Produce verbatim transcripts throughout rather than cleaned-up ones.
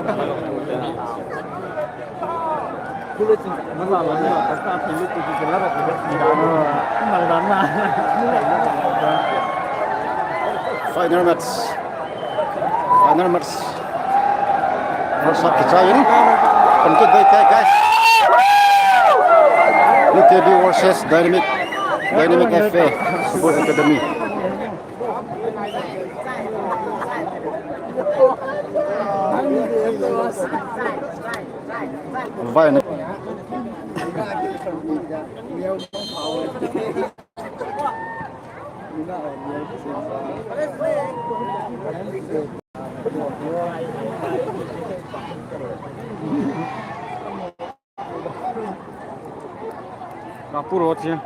Final match. Final match. First half kichai in. Complete by guys. U K B versus Dynamic. Dynamic F A Football Academy. Vai ne. Kapuro che.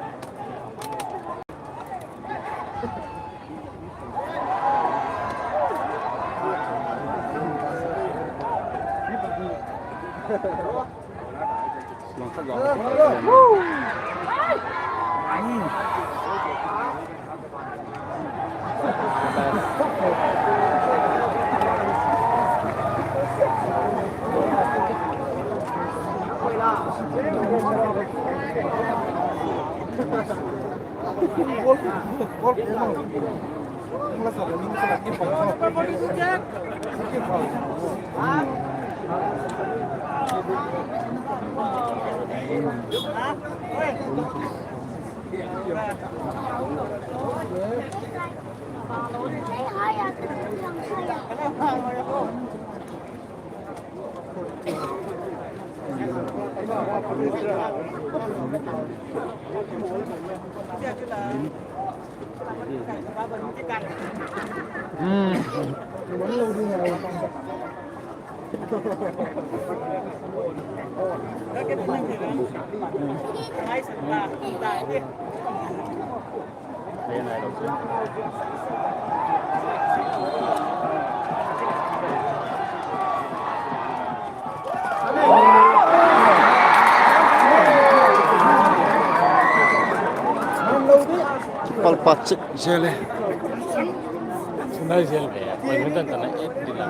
Palpa chik jele. Sunai jel be. Koi ni tan tan et dila.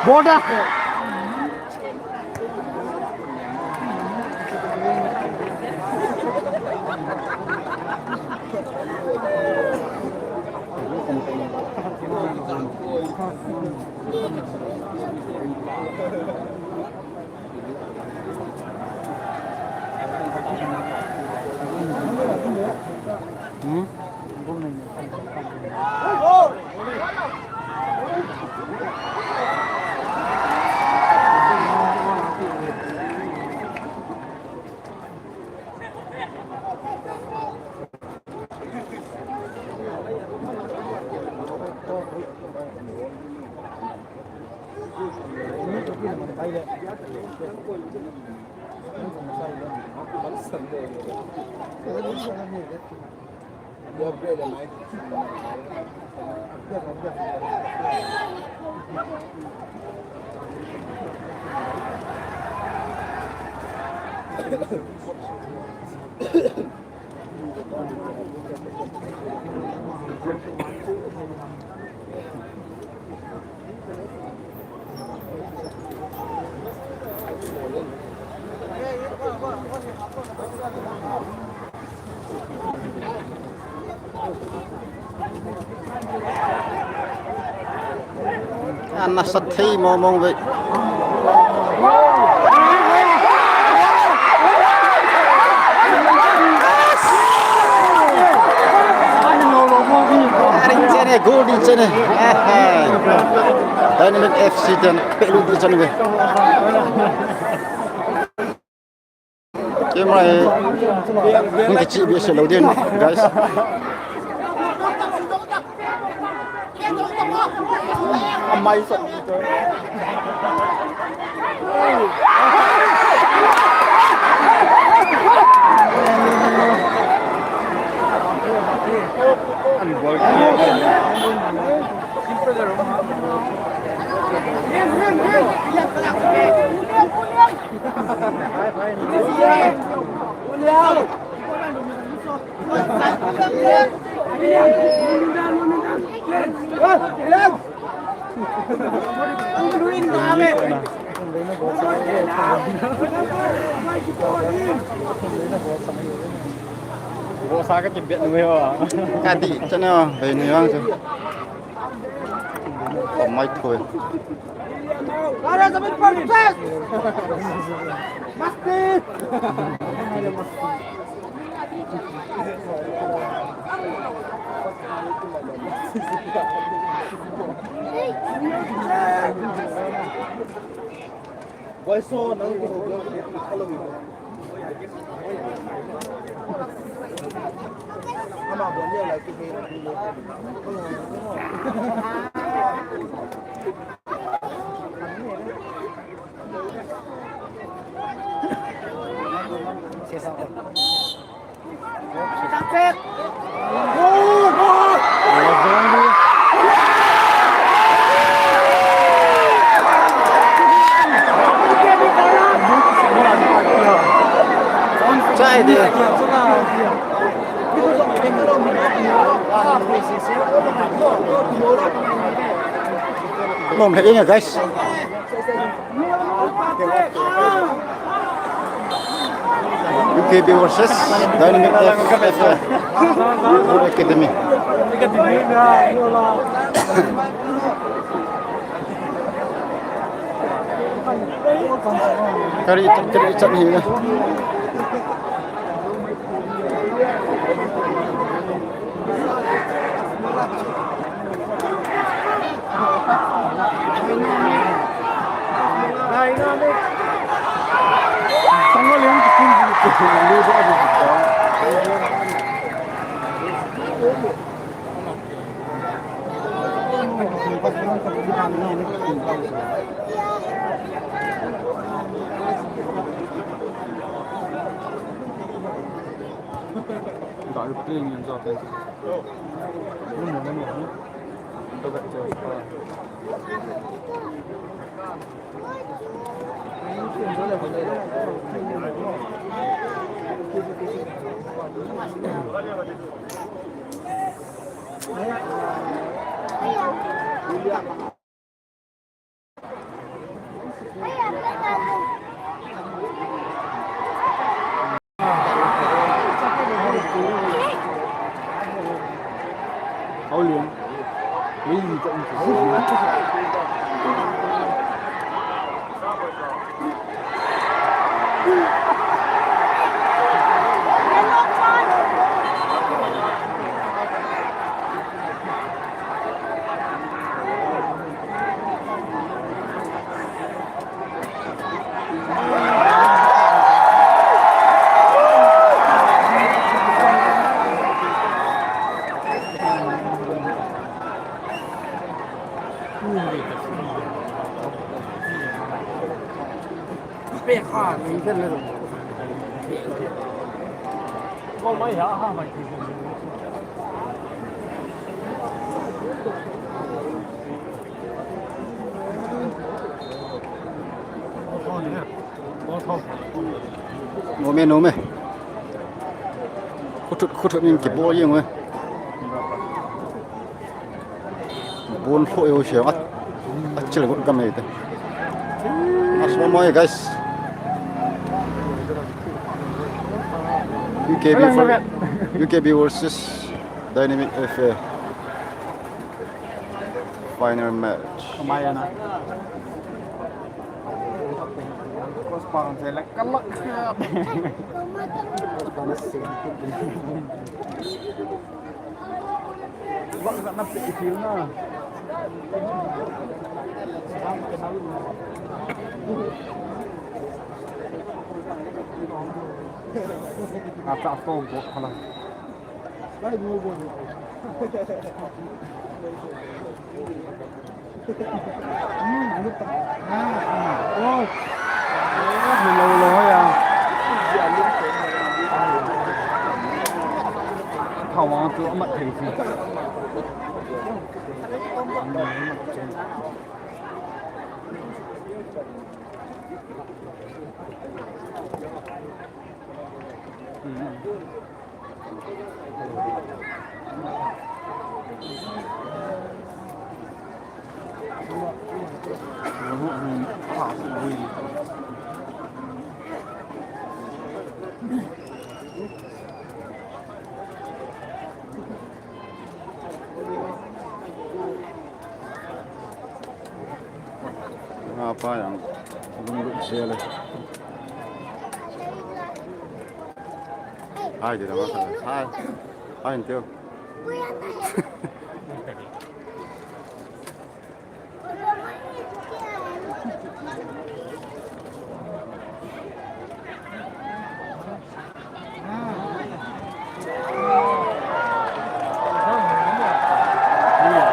Border. Hmm? Ana sa thei mong mong ve. Aring chene, goal di chene. Dynamic F C dan pelu di chene ve. Camera hi hung kichih beh se lou ding, guys. Bosa ka kibet nu yo. Ka di, chana, bai nu yang chu. Mai thoi. Chai de. Nom le inga, guys. U K B versus Dynamic F F Football Academy. Kari, kari chat hi na. Nome, nome. Khuthut, khuthut min kibol jeng uve. Bon lhoh u se a, a chil got gam e te. Aswa moi, guys. U K B for, U K B versus Dynamic F A. Final match. Nga pa yang lunglut jele. Hai, dia dah makan. Hai. Hai, Tio.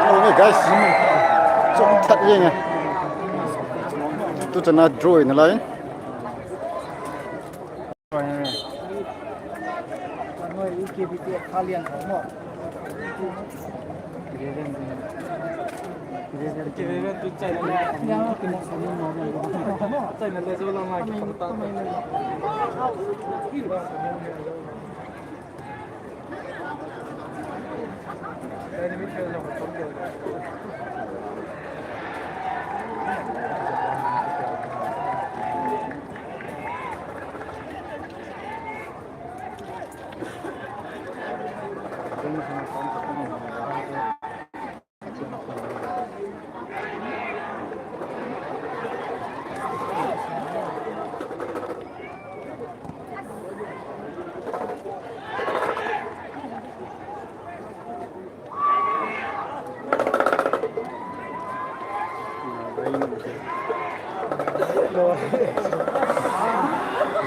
Hello, guys. Chom that yeng e. Tu chana draw in line.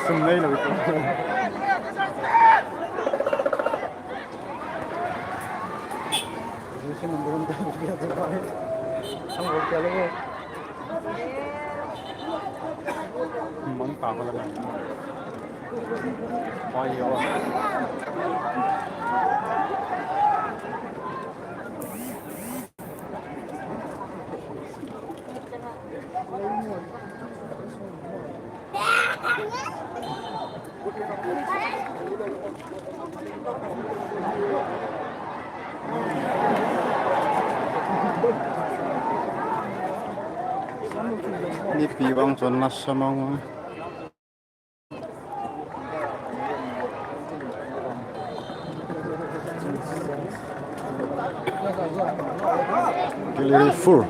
Sum nei lo. Mang pa ko la. Oi yo. Nipi bang chun nasa mang. Kili full.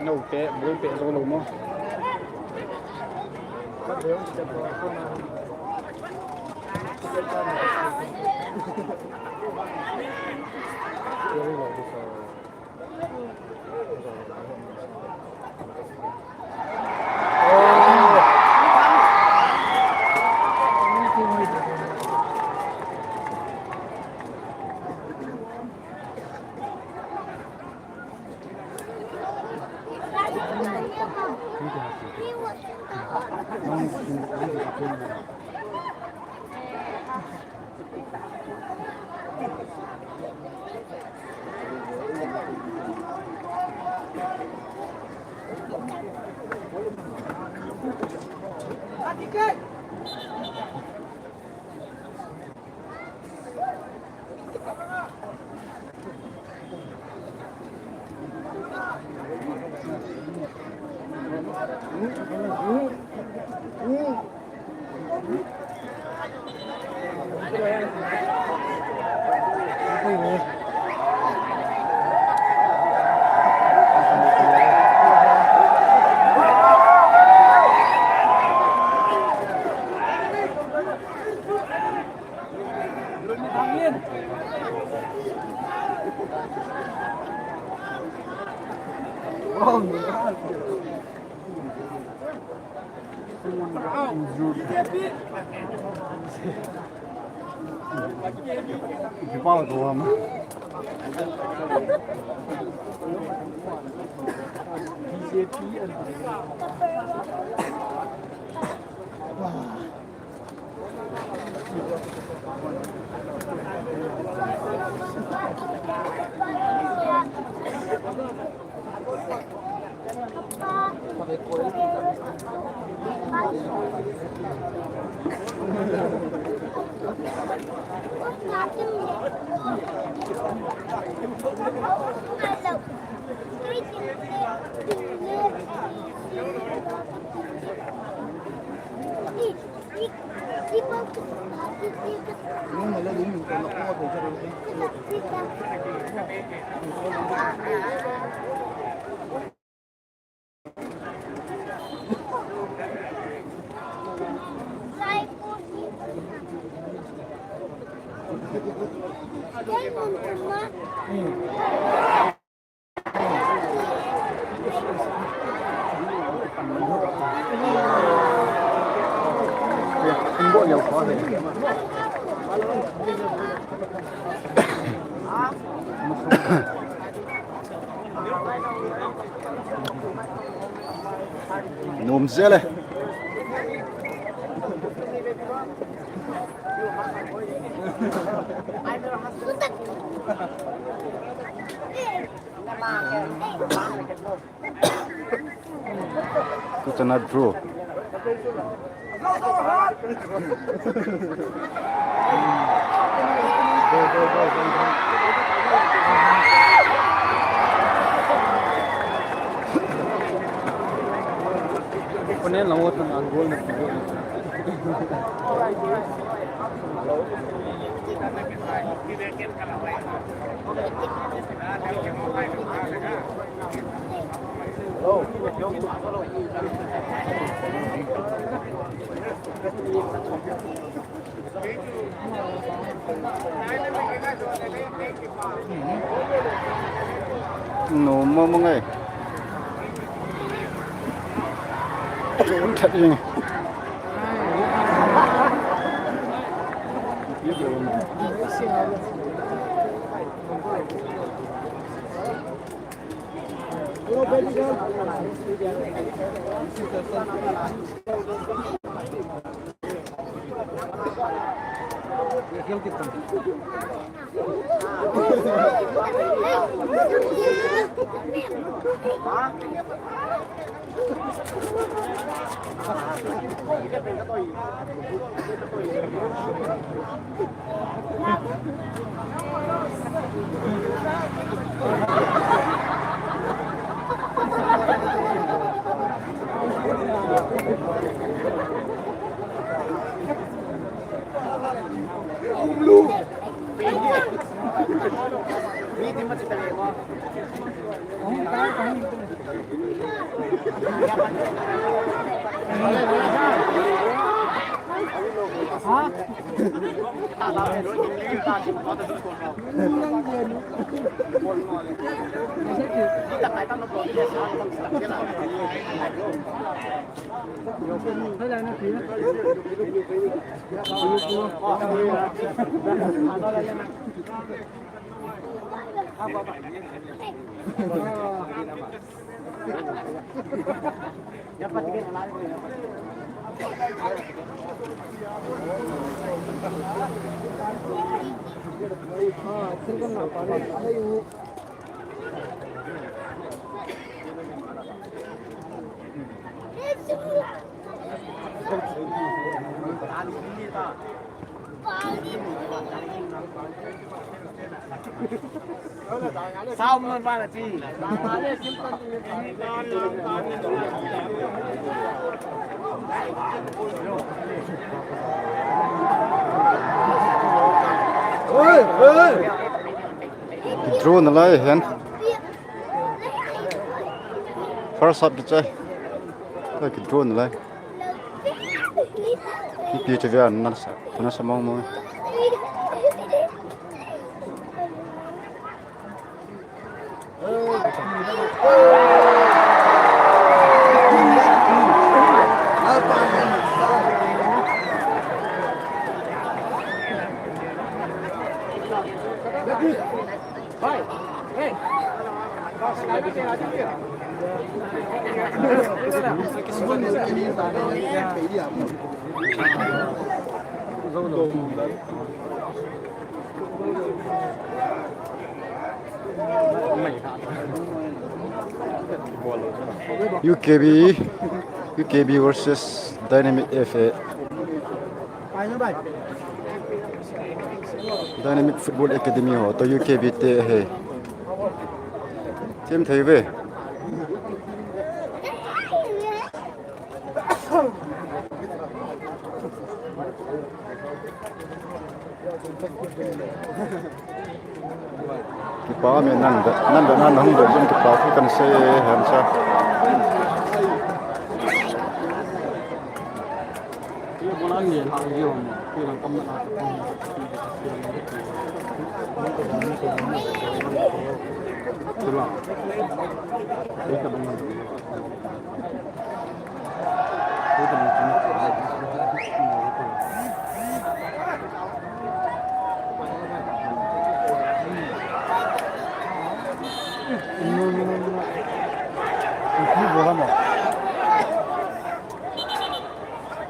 Nau pe, bul pe, lo lo mo. Nom zel e. Tuchana draw. Opponent lang wot nang goal na. Nom mong mong e. Chun that jing. Draw nalai hen. First half kichai. Kidraw nalai. Ipi chu vea nasa, nasa mong mong. U K B, U K B versus Dynamic F A. Dynamic Football Academy ho toh U K B te ahi. Team thei ve. Kipa me nan da, nan da nan hung da jin kipa thu kan sei ham sa.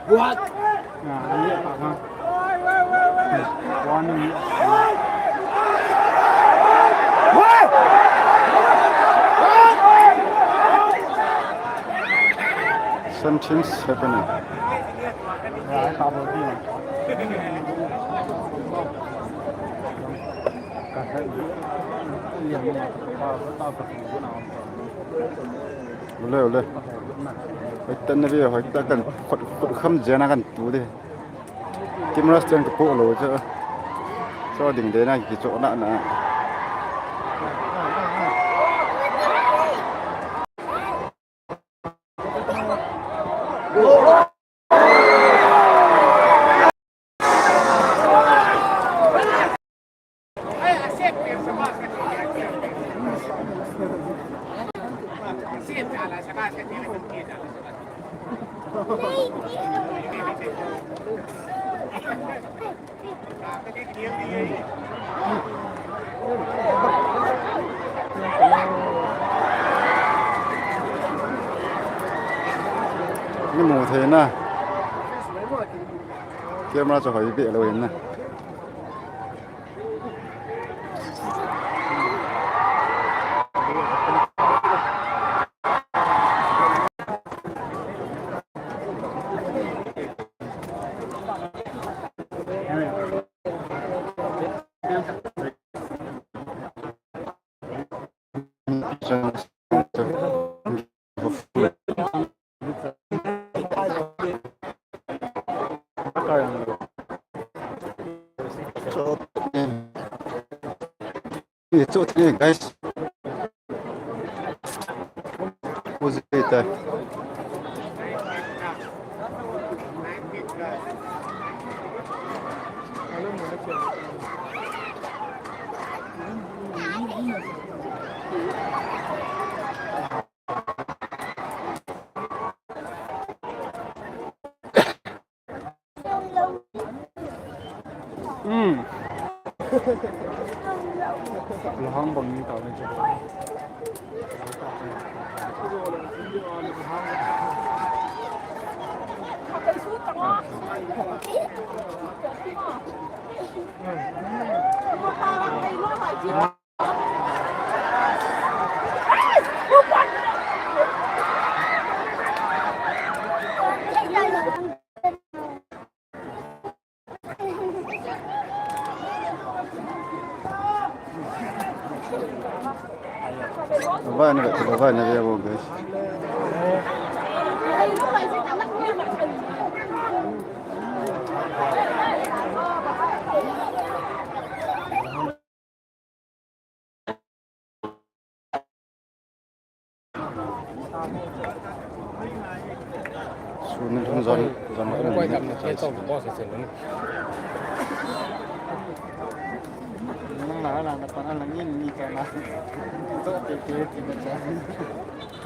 What? Something's happening. Ole, ole. Hoitah na ve, hoitah kan khut, khut kham jena kan tu de. Camera stand ka po lo cha. Cho ding de na ki cho na na. Ni mu thei na. Camera chu hoi be lo in na. It's okay, guys. Who's it? Hmm. Lahang bang ni tau ni. Baba na, baba na, guys. Sun lung jon, jon.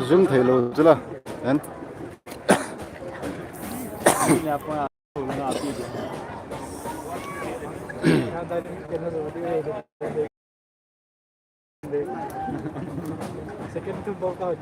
Zoom thei lou chu la. Hen. Second to ball out.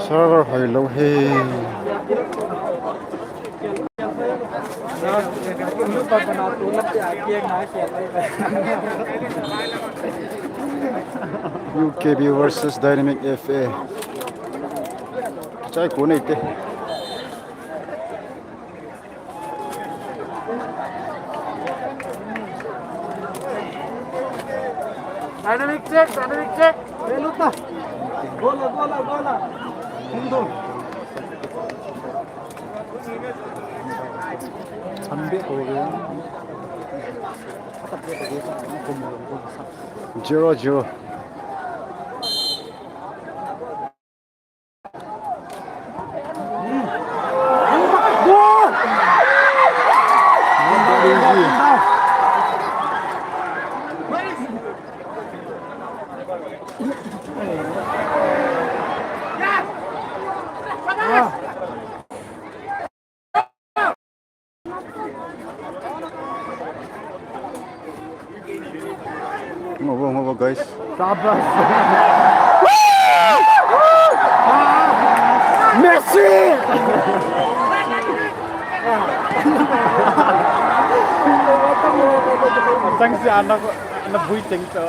Server hoi lou hi. U K B versus Dynamic F A. Chai ko nei te. Dynamic check, dynamic check. Hey, look na. Gola, gola, gola. Hum dun. Zero zero. Ngoh vo, ngoh vo, guys. Sabas. Messi! Chang si anak, anak bui cheng to.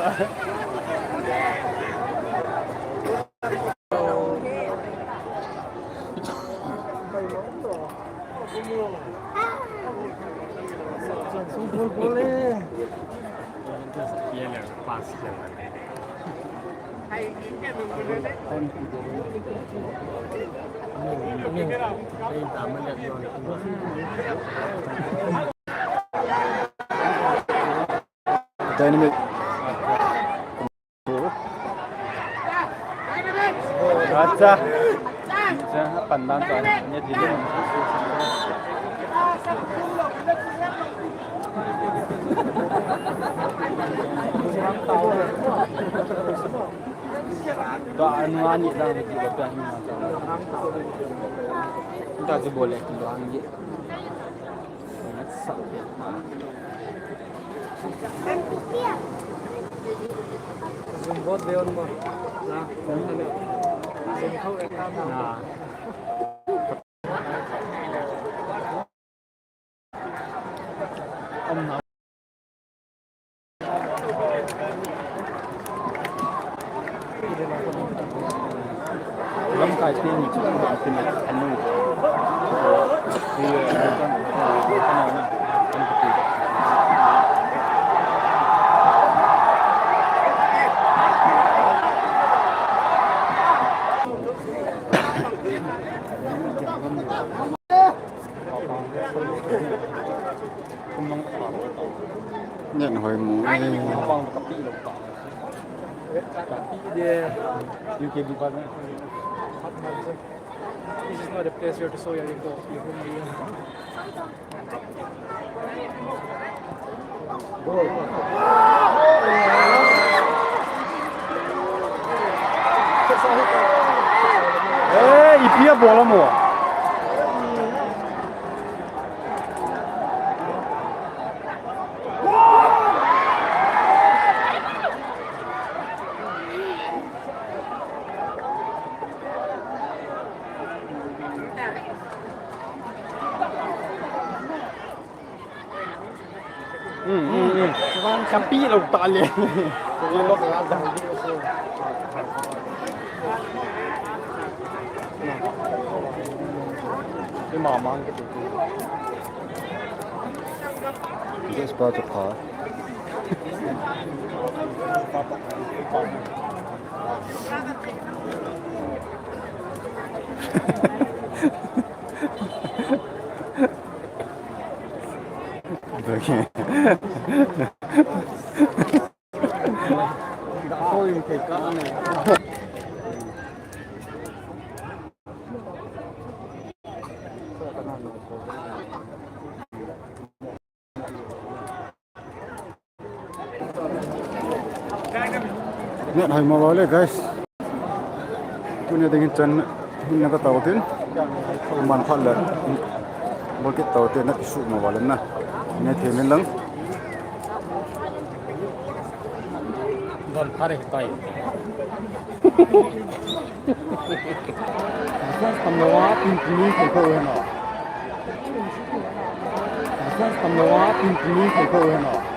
Dynamic. Acha. Pandan ka, ne di le. Ka anu ani dan di ba pa ni ma ta. Ta di bole ki lo angi. Zoom bot be on mo. Na. Zoom thau e ta mo. Na. Lamkai te ni chu, anu. Net hoi mo e. This is not a place where to show your ego. Eh, ipi a bol a mo. Kapi lo ta le. Just about to par. Net hoi mo le, guys. Tuni ding chan hin na ka tau tin. Man phat le. Bol kit tau te na kisu mo le na. Ne the min lang. Don pare tai. Defense tam lo a, pin pin ni thei ko he no. Defense tam lo a, pin pin ni thei ko he no.